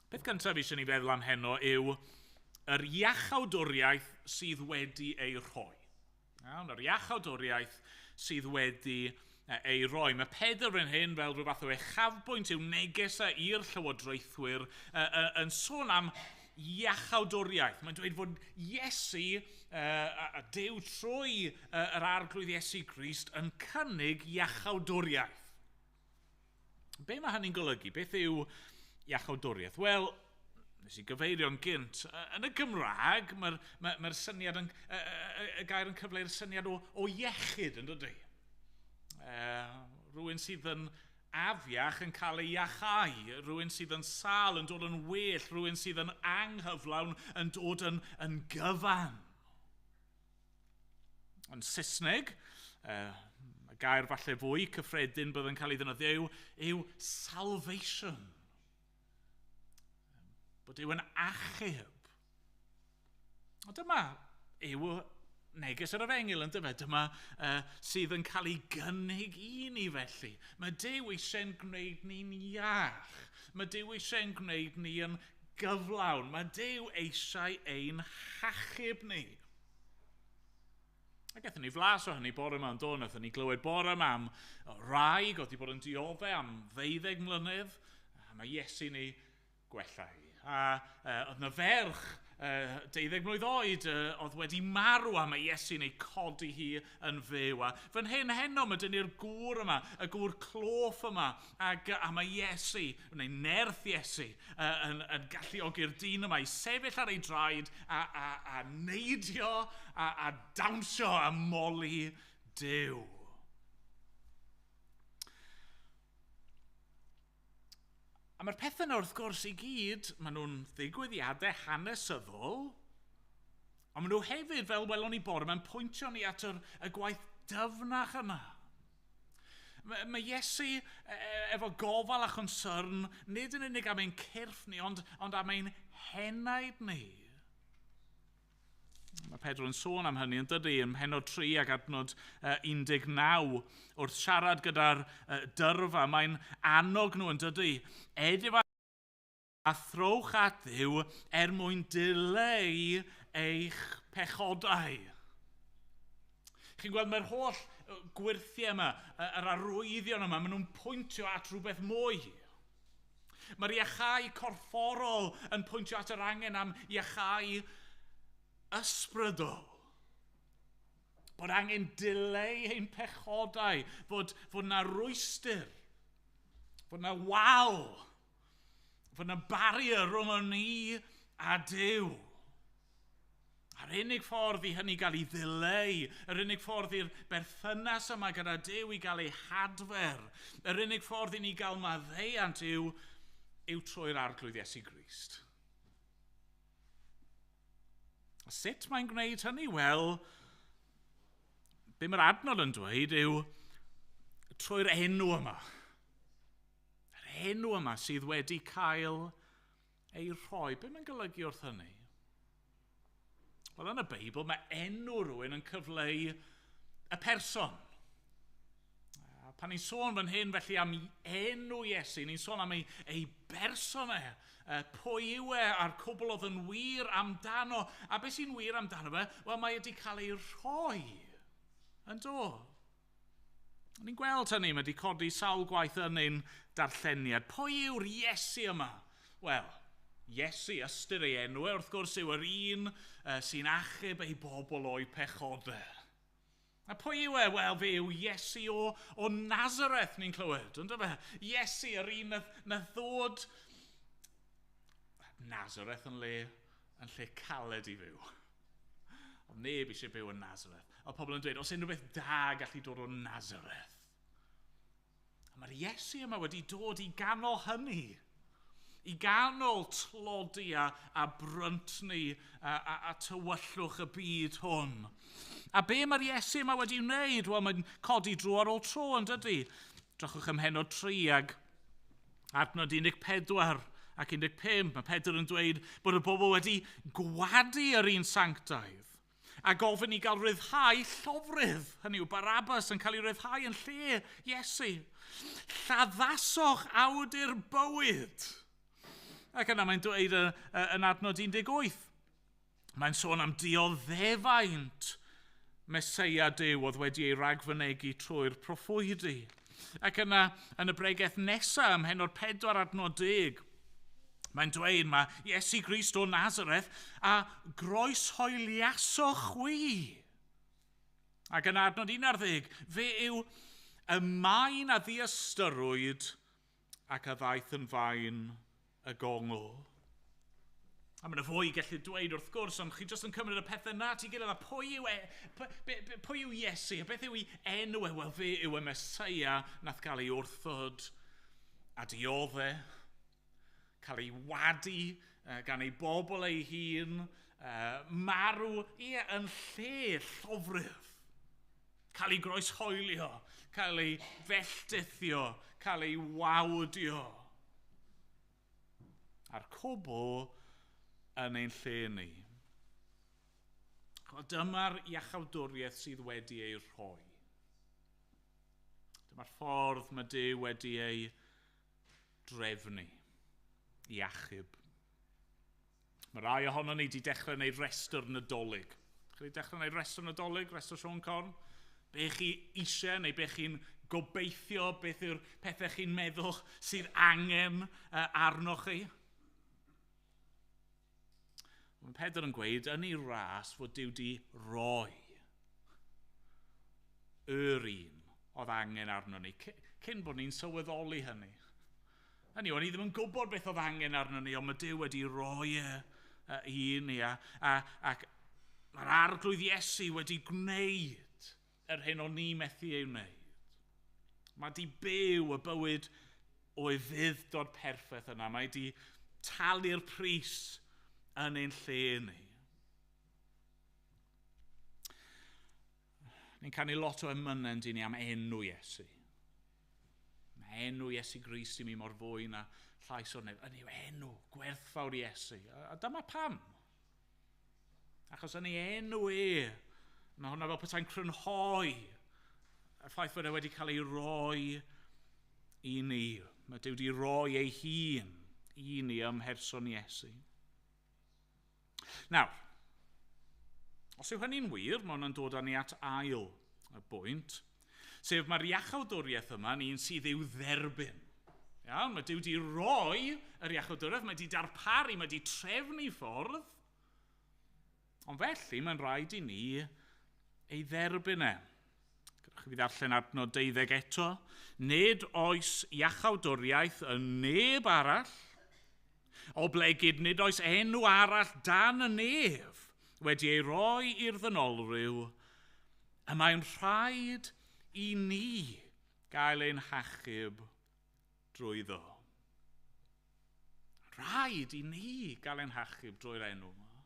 Peth cyntaf eisiau ni feddwl am heno yw yr iachawdwriaeth sydd wedi ei rhoi. Iawn, yr iachawdwriaeth sydd wedi ei roi. Mae Pedr fan hyn fel rhyw fath o uchafbwynt i'w neges i'r llywodraethwyr yn sôn am iachawdwriaeth. Mae'n dweud fod Iesu, a Duw trwy yr Arglwydd Iesu Grist yn cynnig iachawdwriaeth. Be mae hynny'n golygu? Beth yw iachawdwriaeth? Wel, nes i gyfeirio'n gynt, yn y Gymraeg, mae'r mae syniad yn, y gair yn cyfleu'r syniad o iechyd, yn dydy? Rhywun sydd yn afiach yn cael ei iachau, rhywun sydd yn sâl yn dod yn well, rhywun sydd yn anghyflawn yn dod yn gyfan. Yn Saesneg, y gair falle fwy cyffredin bydd yn cael ei ddefnyddio yw salvation. Bod yw yn achub. O dyma yw neges yr efengyl, yn dyfe? Dyma sydd yn cael ei gynnig i ni felly. Mae Duw eisiau'n gwneud ni'n iach. Mae Duw eisiau'n gwneud ni yn gyflawn. Mae Duw eisiau ein hachub ni. A gaethon ni flas o hynny bore yma yn do, wnaethon ni glywed bore yma am wraig oedd wedi bod yn dioddef am 12 mlynedd, a mae Iesu'n ei gwella hi. A oedd yna ferch 12 mlwydd oed oedd wedi marw, a mae Iesu'n ei codi hi yn fyw. A fan hyn heno mae dyn ni'r gŵr yma, y gŵr cloff yma, a mae Iesu, neu nerth Iesu, yn galluogi'r dyn yma i sefyll ar ei draed a neidio a dawnsio a moli Duw. A mae'r pethau yna wrth gwrs i gyd, maen nhw'n ddigwyddiadau hanesyddol, ond maen nhw hefyd, fel welon ni bore, mae'n pwyntio ni at y gwaith dyfnach yna. Mae Iesu efo gofal a chonsyrn, nid yn unig am ein cyrff ni, ond am ein henaid ni. Mae Pedro yn sôn am hynny yn dydy, ym mhennod 3 ac adnod 19, wrth siarad gyda'r dyrfa, mae'n annog nhw yn dydy, edif a throwch at Dduw er mwyn dileu eich pechodau. Chi'n gweld mae'r holl gwyrthiau yma, yr arwyddion yma, maen nhw'n pwyntio at rhywbeth mwy. Mae'r iachau corfforol yn pwyntio at yr angen am iachau ysbrydol. Bod angen dileu ein pechodau, fod na rwystr, fod na wal, fod na barrier rhwng ni a Duw. A'r unig ffordd i hynny gael ei ddileu, yr unig ffordd i'r berthynas yma gyda Duw i gael ei hadfer, yr unig ffordd i ni gael maddeuant yw trwy'r Arglwydd Iesu Grist. A sut mae'n gwneud hynny? Wel, be mae'r adnod yn dweud yw trwy'r enw yma. Yr enw yma sydd wedi cael ei rhoi. Be mae'n golygu wrth hynny? Wel, yn y Beibl, mae enw rhywun yn cyfleu y person. A pan ni'n sôn fan hyn felly am enw Iesu, ni'n sôn am ei berson e, pwy yw e a'r cwbl oedd yn wir amdano. A beth sy'n wir amdano fe? Wel, mae wedi cael ei rhoi yn do. Ni'n gweld hynny, mae wedi codi sawl gwaith yn ein darlleniad. Pwy yw'r Iesu yma? Wel, Iesu, ystyr ei enw e, wrth gwrs, yw yr un sy'n achub ei bobl o'i pechodau. A pwy yw e? Wel, fe yw Iesu o Nazareth, ni'n clywed, ynddo fe? Iesu, yr un nath ddod Nazareth yn lle caled i fyw. Oedd neb eisiau byw yn Nazareth. Oedd pobl yn dweud, os unrhyw beth da gallu dod o Nazareth. A mae'r Iesu yma wedi dod i ganol hynny. I ganol tlodi a bryntni a tywyllwch y byd hwn. A be mae'r Iesu yma wedi wneud? Wel, mae'n codi dro ar ôl tro, yn dydy? Drychwch ym mhennod 3 ag adnod 14 ac 15. Mae Pedr yn dweud bod y bobl wedi gwadu yr un sanctaidd a gofyn i gael rhyddhau llofrudd. Hynny yw, Barabbas yn cael ei ryddhau yn lle Iesu. Lladdasoch awdur bywyd. Ac yna mae'n dweud yn adnod 18. Mae'n sôn am dioddefaint Meseia Duw oedd wedi ei ragfynegi trwy'r proffwydi. Ac yna, yn y bregeth nesaf, ym mhennod 4 adnod 10, Mae'n dweud mae Iesu Grist o Nazareth a groeshoeliasoch chwi. Ac yn adnod 11, fe yw y maen a ddiystyrwyd ac a ddaeth yn faen y gongl. A mae'n fwy gallu dweud wrth gwrs, ond chi jyst yn cymryd y pethau na at ei gilydd, a pwy yw, e, pwy yw Iesu, a beth yw ei enw e? Wel, fe yw y Meseia nath gael ei wrthod a diodde, cael ei wadu gan ei bobl ei hun, marw, ie, yn lle llofrudd. Cael ei groeshoelio, cael ei felltithio, cael ei wawdio. A'r cwbl yn ein lle ni. Dyma'r iachawdwriaeth sydd wedi ei rhoi. Dyma'r ffordd mae Duw wedi ei drefnu i achub. Mae rai ohono ni wedi dechrau gwneud rhestr Nadolig. Chi wedi dechrau gwneud rhestr Nadolig, rhestr Siôn Corn? Be chi eisiau neu be chi'n gobeithio, beth yw'r pethau chi'n meddwl sydd angen arnoch chi? Mae Pedr yn gweud yn ei ras fod Duw di roi yr un oedd angen arno ni, cyn bod ni'n sylweddoli hynny. Hynny, o'n i ddim yn gwybod beth oedd angen arno ni, ond mae Duw wedi roi e i ni. Ac mae'r Arglwydd Iesu wedi gwneud yr hyn o'n ni methu ei wneud. Mae di byw y bywyd o ufudd-dod perffaith yna. Mae di talu'r pris yn ein lle ni. Ni'n canu lot o emynau yn ni am enw Iesu. Mae enw Iesu Grist i mi mor fwy na llais o'r nef. Yn yw enw gwerthfawr Iesu. A dyma pam. Achos yn ei enw e, mae hwnna fel petai'n crynhoi y ffaith fod e wedi cael ei roi i ni. Mae Duw wedi roi ei hun i ni ym mherson Iesu. Nawr, os yw hynny'n wir, mae hwnna'n dod â ni at ail y bwynt, sef mae'r iachawdwriaeth yma yn un sydd i'w dderbyn. Iawn, mae Duw wedi roi yr iachawdwriaeth, mae wedi darparu, mae wedi trefnu ffordd, ond felly mae'n rhaid i ni ei dderbyn e. Gadewch i fi ddarllen adnod 12 eto. Nid oes iachawdwriaeth yn neb arall, oblegid nid oes enw arall dan y nef wedi ei roi i'r ddynolryw, y mae'n rhaid i ni gael ein hachub drwyddo. Rhaid i ni gael ein hachub drwy'r enw yma.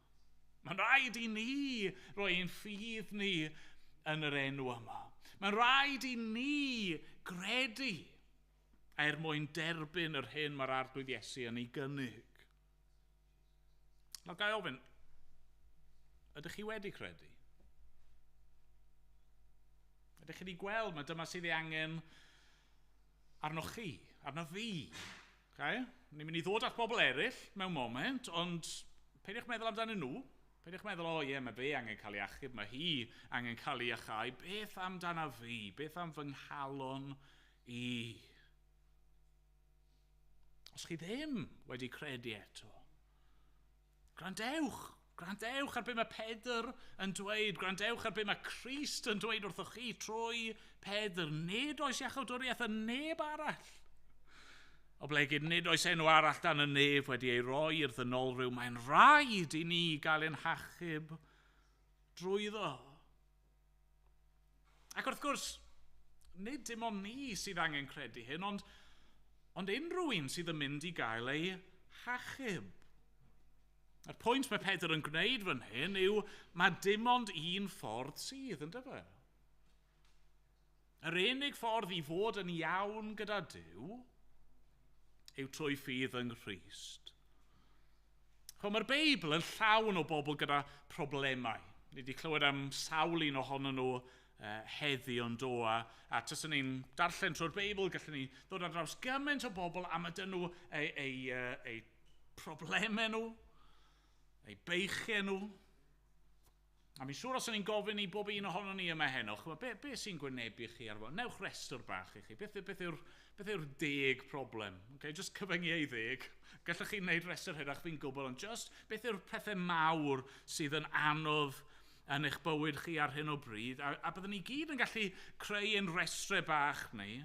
Mae'n rhaid i ni roi ein ffydd ni yn yr enw yma. Mae'n rhaid i ni gredu er mwyn derbyn yr hyn mae'r Arglwydd Iesu yn ei gynnig. Nawr, ga i ofyn, ydych chi wedi credu? Ydych chi wedi gweld mae dyma sydd ei angen arnoch chi, arno fi? Okay? Ni'n mynd i ddod at bobl eraill mewn moment, ond peidiwch meddwl amdanyn nhw. Peidiwch meddwl, o ie, mae fe angen cael ei achub, mae hi angen cael ei achau. Beth amdana fi? Beth am fy nghalon i? Os chi ddim wedi credu eto, gwrandewch. Gwrandewch ar be mae Pedr yn dweud. Gwrandewch ar be mae Crist yn dweud wrthoch chi trwy Pedr. Nid oes iachawdwriaeth yn neb arall. Oblegid nid oes enw arall dan y nef wedi ei roi i'r ddynolryw. Mae'n rhaid i ni gael ein hachub drwyddo. Ac wrth gwrs, nid dim ond ni sydd angen credu hyn, ond unrhyw un sydd yn mynd i gael ei hachub. A'r pwynt mae Pedr yn gwneud fan hyn yw mae dim ond un ffordd sydd, yn dyfe? Yr unig ffordd i fod yn iawn gyda Duw yw trwy ffydd yng Nghrist. Mae'r Beibl yn llawn o bobl gyda problemau. Ni wedi clywed am sawl un ohonyn nhw heddi ond do, a taswn ni'n darllen trwy'r Beibl, gallwn ni ddod ar draws gymaint o bobl am ydyn nhw eu problemau nhw, eu beichiau nhw. A mi'n siŵr os o'n i'n gofyn i bob un ohono ni yma heno, chymod, be sy'n gwynebu chi ar fod? Newch restr bach i chi. Beth yw'r 10 problem? Okay, just cyfyngu ei 10. Gallwch chi wneud restr hirach, fi'n gwybod, ond just beth yw'r pethau mawr sydd yn anodd yn eich bywyd chi ar hyn o bryd? A byddwn ni gyd yn gallu creu ein restrau bach ni.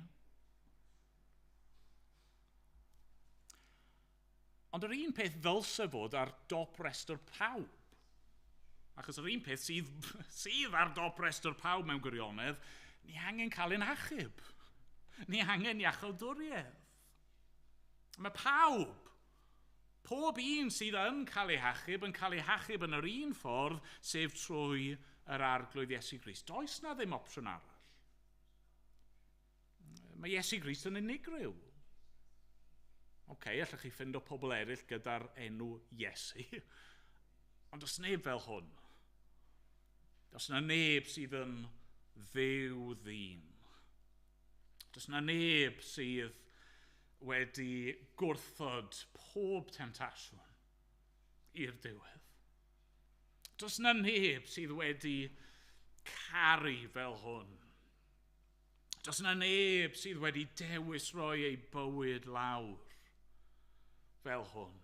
Ond yr un peth ddylse fod ar dop restr pawb. Achos yr un peth sydd ar dop restr pawb mewn gwirionedd, ni angen cael ein achub. Ni angen iachawdwriaeth. Mae pawb, pob un sydd yn cael ei hachub, yn cael ei hachub yn yr un ffordd, sef trwy yr Arglwydd Iesu Grist. Does na ddim opsiwn arall. Mae Iesu Grist yn unigryw. Oce, okay, allwch chi ffindo pobl eraill gyda'r enw Iesu. Ond does neb fel hwn. Does na neb sydd yn Dduw ddyn. Does na neb sydd wedi gwrthod pob temtasiwn i'r diwedd. Does na neb sydd wedi caru fel hwn. Does na neb sydd wedi dewis roi ei bywyd lawr fel hwn.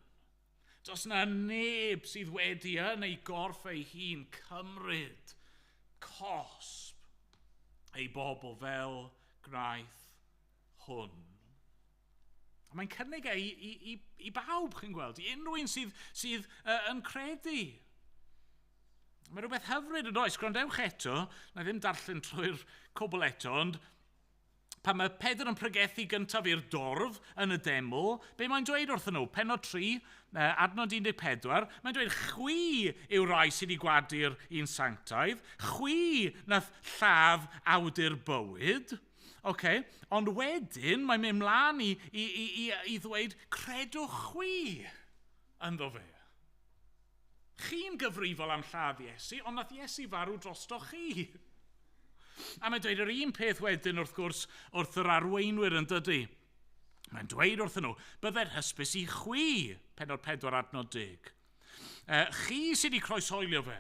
Does na neb sydd wedi yn ei gorff ei hun cymryd cosb ei bobl fel gwnaeth hwn. A mae'n cynnig e i bawb, chi'n gweld, i unrhyw un sydd yn credu. Mae rhywbeth hyfryd yn oes. Gwrandewch eto, na ddim darllen trwy'r cwbl eto, ond pan mae Pedr yn pregethu gyntaf i'r dorf yn y deml, be mae'n dweud wrthyn nhw? Pennod 3, adnod 14, mae'n dweud, "Chwi yw rai sydd wedi gwadu'r un sanctaidd, chwi nath lladd awdur bywyd." Okay. Ond wedyn, mae'n mynd mlaen i ddweud, "Credwch chwi ynddo fe." Chi'n gyfrifol am lladd Iesu, ond nath Iesu farw drosto chi. A mae'n dweud yr un peth wedyn, wrth gwrs, wrth yr arweinwyr, yn dydy? Mae'n dweud wrthyn nhw, "Bydded hysbys i chwi," pennod 4 adnod 10. "Chi sydd wedi croeshoelio fe.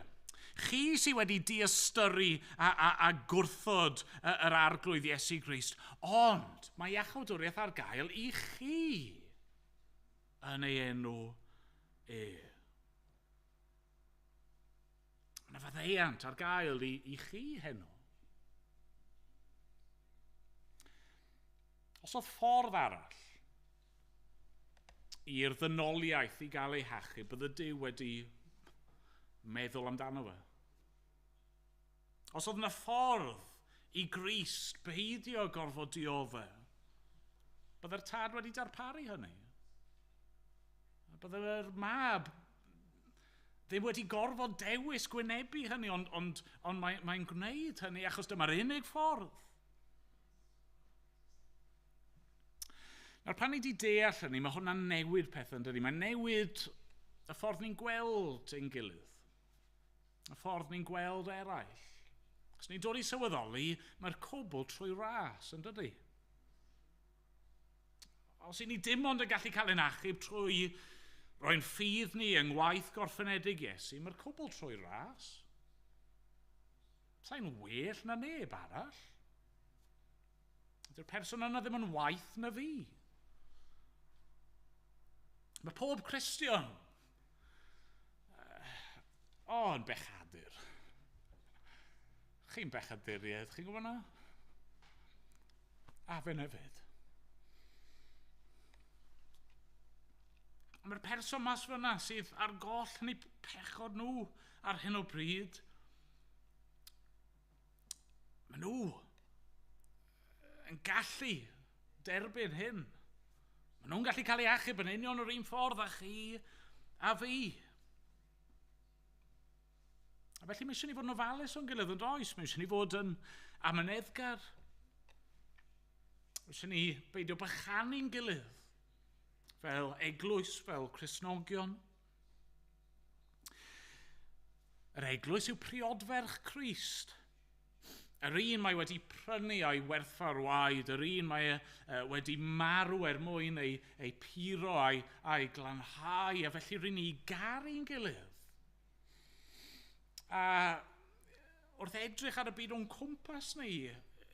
Chi sydd wedi diystyru a gwrthod yr Arglwydd Iesu Grist. Ond mae iachawdwriaeth ar gael i chi yn ei enw e." Mae yna faddeuant ar gael i chi heno. Os oedd ffordd arall i'r ddynoliaeth i gael ei hachub, bydde Duw wedi meddwl amdano fe. Os oedd yna ffordd i Grist beidio gorfod dioddef, bydde'r Tad wedi darparu hynny. Bydde'r Mab ddim wedi gorfod dewis gwynebu hynny, ond mae gwneud hynny achos dyma'r unig ffordd. Nawr, pan ni wedi deall hynny, mae hwnna'n newid pethau, yn dydy? Mae'n newid y ffordd ni'n gweld ein gilydd. Y ffordd ni'n gweld eraill. Os ni'n dod i sylweddoli, mae'r cwbl trwy ras, yn dydy? Os i ni dim ond yn gallu cael ein achub trwy roi'n ffydd ni yng ngwaith gorffenedig Iesu, mae'r cwbl trwy ras. Sa'n well na neb arall. Dy'r person yna ddim yn waeth na fi. Mae pob Cristion, o, yn bechadur. Chi'n bechaduriaid, chi'n gwybod na? A fe hefyd. Mae'r person mas fyna sydd ar goll yn eu pechod nhw ar hyn o bryd, maen nhw yn gallu derbyn hyn. Maen nhw'n gallu cael eu achub yn union yr un ffordd â chi a fi. A felly mae eisiau ni fod yn ofalus o'n gilydd, yn does? Mae eisiau ni fod yn amyneddgar. Mae eisiau ni beidio bychanu'n gilydd fel eglwys, fel Cristnogion. Yr eglwys yw priodferch Crist. Yr un mae wedi prynu o'i werthfawr waed, yr un mae wedi marw er mwyn ei puro a'i glanhau, a felly rydyn ni garu'n gilydd. A wrth edrych ar y byd o'n cwmpas ni,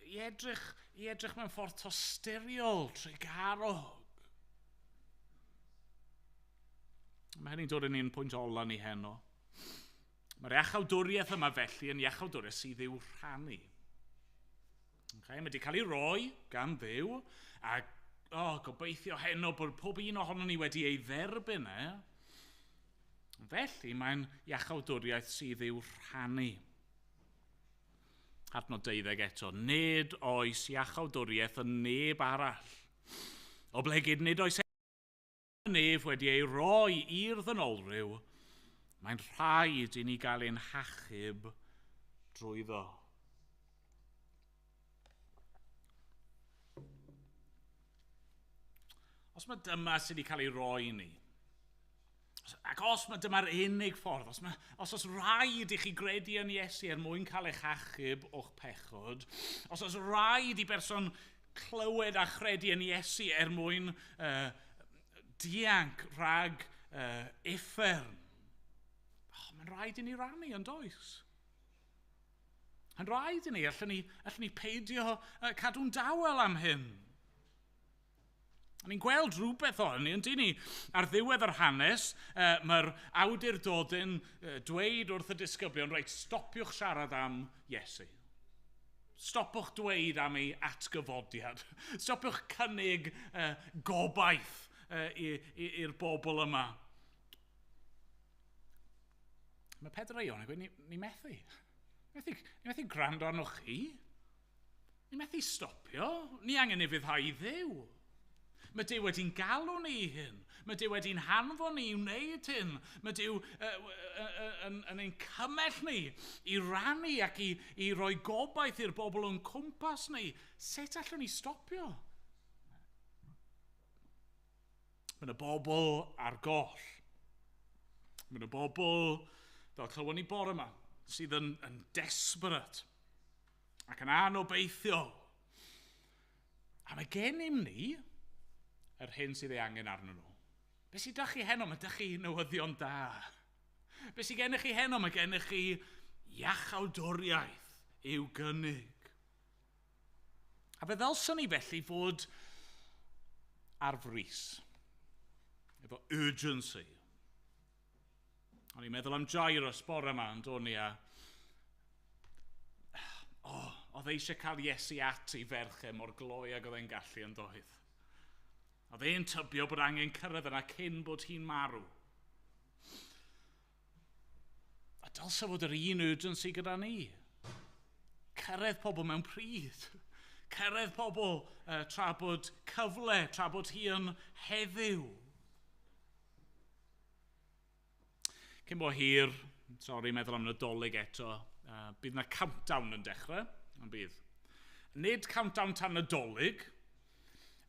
i edrych mewn ffordd tosturiol, trugarog. Mae hynny'n dod yn un pwynt ola ni heno. Mae'r iachawdwriaeth yma felly yn iachawdwriaeth sydd i'w rhannu. Okay, mae wedi cael ei roi gan Dduw, a gobeithio heno bod pob un ohonon ni wedi ei dderbyn e. Felly mae'n iachawdwriaeth sydd i'w rhannu. Adnod 12 eto. Nid oes iachawdwriaeth yn neb arall. Oblegid nid oes nef wedi ei roi i'r ddynolryw, mae'n rhaid i ni gael ein hachub drwyddo. Os mae dyma sydd wedi cael ei roi i ni, ac os mae dyma'r unig ffordd, os oes rhaid i chi gredu yn Iesu er mwyn cael eich achub o'ch pechod, os oes rhaid i berson clywed a chredu yn Iesu er mwyn dianc rhag uffern, mae'n rhaid i ni rannu yn does? Mae'n rhaid i ni, allwn ni peidio cadw'n dawel am hyn. A ni'n gweld rhywbeth o hynny, yndyn ni? Ar ddiwedd yr hanes, mae'r awdurdodyn dweud wrth y disgyblion, reit, stopiwch siarad am Iesu. Stopiwch dweud am ei atgyfodiad. Stopiwch cynnig gobaith i'r bobl yma. Mae Pedr a Ioan yn gweud, ni methu. Ni methu gwrando arnoch chi. Ni methu stopio. Ni angen ufuddhau i Dduw. Mae Duw wedi'n galw ni i hyn. Mae Duw wedi'n hanfon ni i wneud hyn. Mae Duw yn ein cymell ni i rannu ac i roi gobaith i'r bobl o'n cwmpas ni. Sut allwn ni stopio? Mae yna bobl ar goll. Mae yna bobl, fel clywon ni bore yma, sydd yn desperate ac yn anobeithiol. A mae gennym ni yr hyn sydd ei angen arnyn nhw. Be sydd 'da chi heno? Mae 'da chi newyddion da. Be sydd gennych chi heno? Mae gennych chi iachawdwriaeth i'w gynnig. A fe ddylswn ni felly fod ar frys, efo urgency. O'n i'n meddwl am Jairus bore yma, yn dod ni a... Oedd e eisiau cael Iesu at ei ferch e mor gloi ag oedd e'n gallu yn doedd. Oedd e'n tybio bod angen cyrraedd yna cyn bod hi'n marw. A dylse fod yr un urgency gyda ni. Cyrraedd pobl mewn pryd. Cyrraedd pobl tra bod cyfle, tra bod hi yn heddiw. Cyn bo hir, sori, meddwl am Nadolig eto, bydd yna countdown yn dechrau, ond bydd. Nid countdown tan Nadolig,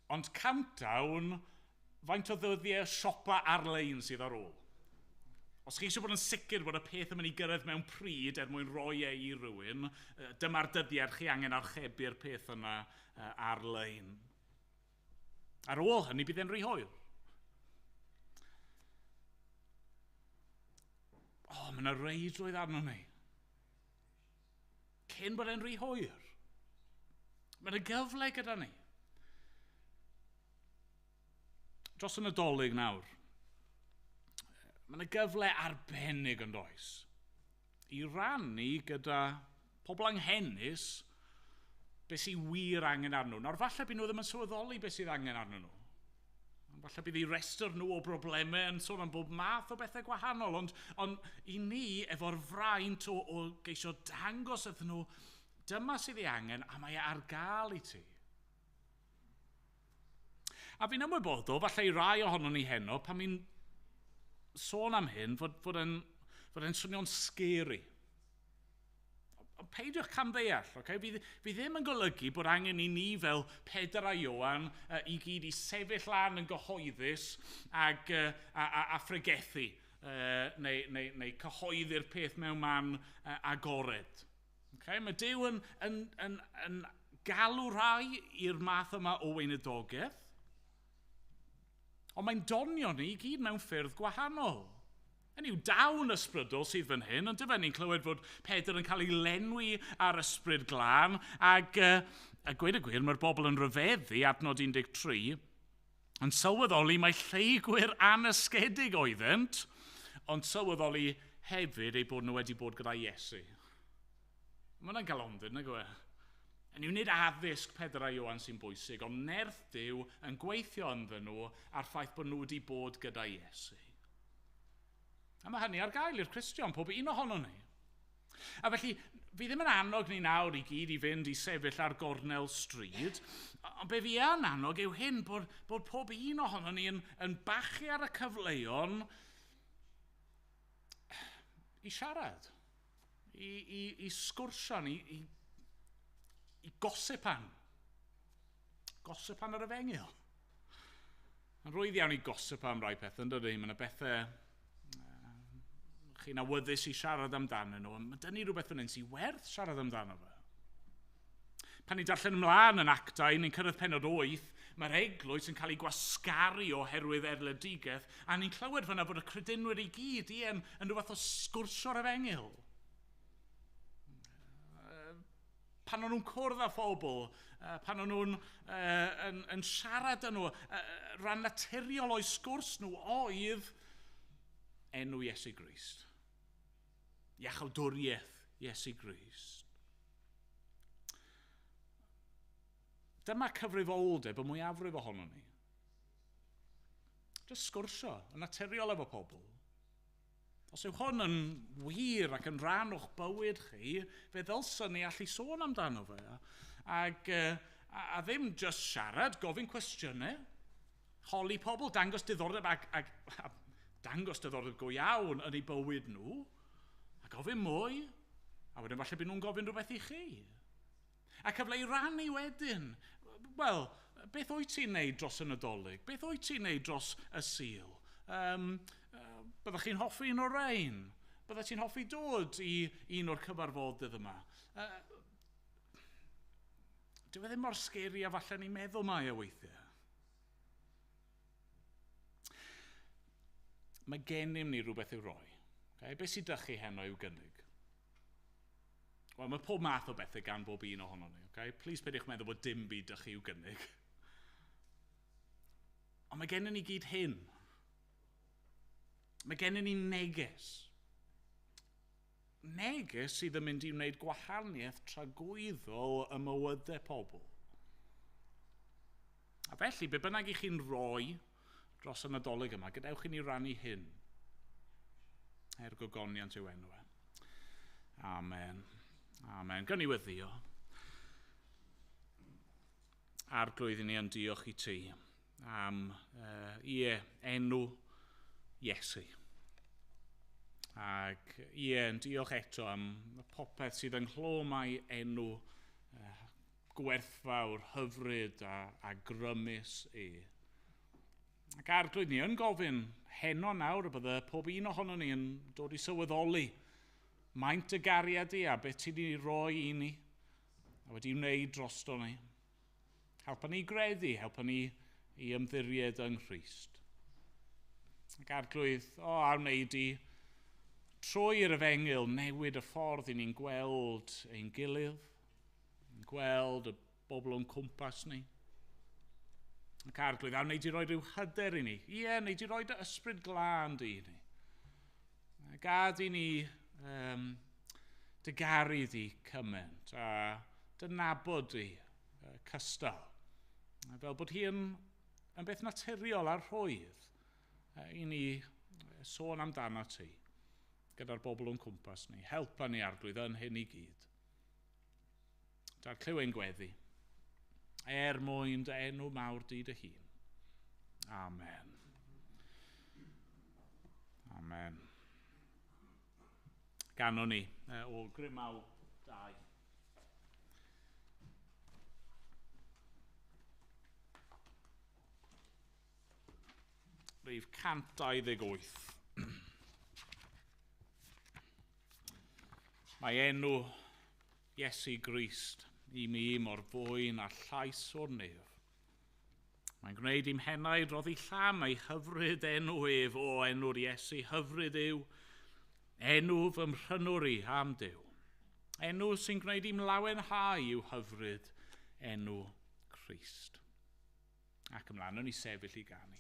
ond countdown faint o ddyddiau siopa ar-lein sydd ar ôl. Os chi eisiau bod yn sicr bod y peth yn mynd i gyrraedd mewn pryd er mwyn rhoi e i rywun, dyma'r dyddiad chi angen archebu'r peth yna ar-lein. Ar ôl hynny bydd e'n rhy hwyr. Mae yna reidrwydd arno ni. Cyn bod e'n rhy hwyr. Mae yna gyfle gyda ni. Dros y Nadolig nawr, mae yna gyfle arbennig yn does i rannu gyda pobl anghenus beth sydd wir angen arnyn nhw. Nawr, falle bydd nhw ddim yn sylweddoli beth sydd angen arnyn nhw. Falle bydd eu rhestr nhw o broblemau yn sôn am bob math o bethau gwahanol, ond i ni, efo'r fraint o geisio dangos iddyn nhw, dyma sydd ei angen a mae e ar gael i ti. A fi'n ymwybodol, falle i rai ohonon ni heno, pan mi'n sôn am hyn, fod e'n swnio'n scary. Ond peidiwch camddeall, okay? Fi ddim yn golygu bod angen i ni fel Pedr a Ioan i gyd i sefyll lan yn gyhoeddus ag, a phregethu neu cyhoeddi'r peth mewn man agored. Okay? Mae Duw yn galw rhai i'r math yma o weinidogaeth, ond mae'n donio ni i gyd mewn ffyrdd gwahanol. Hynny yw, dawn ysbrydol sydd fan hyn, ond dyfa ni'n clywed fod Pedr yn cael ei lenwi ar ysbryd glân, ac a gweud y gwir, mae'r bobl yn rhyfeddu, adnod 13, yn sylweddoli mai lleygwyr anysgedig oeddynt, ond sylweddoli hefyd eu bod nhw wedi bod gyda Iesu. Mae hwnna'n galondid, nag yw e? Yn yw nid addysg Pedr a Ioan sy'n bwysig, ond nerth Duw yn gweithio ynddyn nhw a'r ffaith bod nhw wedi bod gyda Iesu. A mae hynny ar gael i'r Cristion, pob un ohono ni. A felly, fi ddim yn annog ni nawr i gyd i fynd i sefyll ar gornel stryd, ond be fi yn annog yw hyn, bod pob un ohono ni yn bachu ar y cyfleon i siarad, i sgwrsion, i gosipan. Gosipan ar efengyl. Mae'n rwydd iawn i gosip am rai pethau, yn dydy? Mae yna bethau chi'n awyddus i siarad amdanyn nhw. Mae dyn ni rhywbeth fan hyn sy'n werth siarad amdano fe. Pan ni'n darllen ymlaen yn Actau, ni'n cyrraedd pennod 8, mae'r eglwys yn cael ei gwasgaru oherwydd erledigaeth, a ni'n clywed fyna bod y credinwyr i gyd yn rhywbeth o sgwrsio'r efengyl. Pan o'n nhw'n cwrdd â phobl, pan o'n nhw'n yn siarad â nhw, rhan naturiol o'i sgwrs nhw oedd enw Iesu Grist. Iachawdwriaeth Iesu Grist. Dyma cyfrifoldeb y mwyafrif ohono ni. Jyst sgwrsio yn naturiol efo pobl. Os yw hwn yn wir ac yn rhan o'ch bywyd chi, fe ddylswn ni allu sôn amdano fe. Ac, a ddim jyst siarad, gofyn cwestiynau, holi pobl, dangos diddordeb a dangos diddordeb go iawn yn eu bywyd nhw, a gofyn mwy, a wedyn falle byd nhw'n gofyn rhywbeth i chi. A cyfle i rannu wedyn. Wel, beth wyt ti'n neud dros y Nadolig? Beth wyt ti'n neud dros y Sul? Byddech chi'n hoffi un o'r rhain? Byddech chi'n hoffi dod i un o'r cyfarfodydd yma? Dyw e ddim mor scary a falle ni'n meddwl mae e weithiau. Mae gennym ni rhywbeth i'w roi. Okay? Be sydd 'da chi heno i'w gynnig? Wel, mae pob math o bethau gan bob un ohono ni. Okay? Please peidiwch meddwl bod dim byd 'da chi i'w gynnig. Ond mae gennym ni gyd hyn. Mae gennym ni neges. Neges sydd yn mynd i wneud gwahaniaeth tragwyddol ym mywydau pobl. A felly, be bynnag i chi'n rhoi dros y Nadolig yma, gadewch i ni rannu hyn. Er gogoniant yw enw e. Amen. Amen. Gawn ni weddïo. Arglwydd, ni yn diolch i ti am ie, enw Iesu. Ac ie, yn diolch eto am popeth sydd ynghlwm â'i enw gwerthfawr, hyfryd a grymus e. Ac Arglwydd, ni yn gofyn heno nawr y bydde pob un ohono ni yn dod i sylweddoli maint y gariad di a beth ti wedi roi i ni a wedi wneud drosto ni. Helpa ni gredu, helpa ni i ymddiried yng Nghrist. Ac Arglwydd, a wneud i trwy'r efengyl newid y ffordd i ni'n gweld ein gilydd, yn gweld y bobl o'n cwmpas ni. Ac Arglwydd, a wneud i roi rhyw hyder i ni. Ie, wneud i roi dy ysbryd glân di i ni. Gad i ni dy garu di cymaint a dy nabod di cystal. Fel bod hi yn beth naturiol a rhwydd i ni sôn amdano ti gyda'r bobl o'n cwmpas ni. Helpa ni, Arglwydd, yn hyn i gyd. Da'r clyw ein gweddi, er mwyn dy enw mawr di dy hun. Amen. Amen. Ganon ni o Grimaw 2. Rhif 128. Mae enw Iesu Grist i mi mor fwyn a llais o'r nef. Mae'n gwneud i'm henaid roddi llam ei hyfryd enw ef o enw'r Iesu. Hyfryd yw enw fy mhrynwr i am Duw. Enw sy'n gwneud i'm lawenhau yw hyfryd enw Crist. Ac ymlaen, o'n i sefyll i ganu.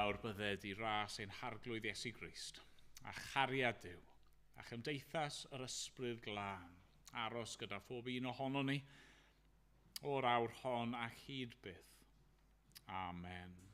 Nawr bydded i ras ein harglwydd Iesu Grist, a chariad Duw, a chymdeithas yr ysbryd glân, aros gyda phob un ohonon ni, o'r awr hon ac hyd byth. Amen.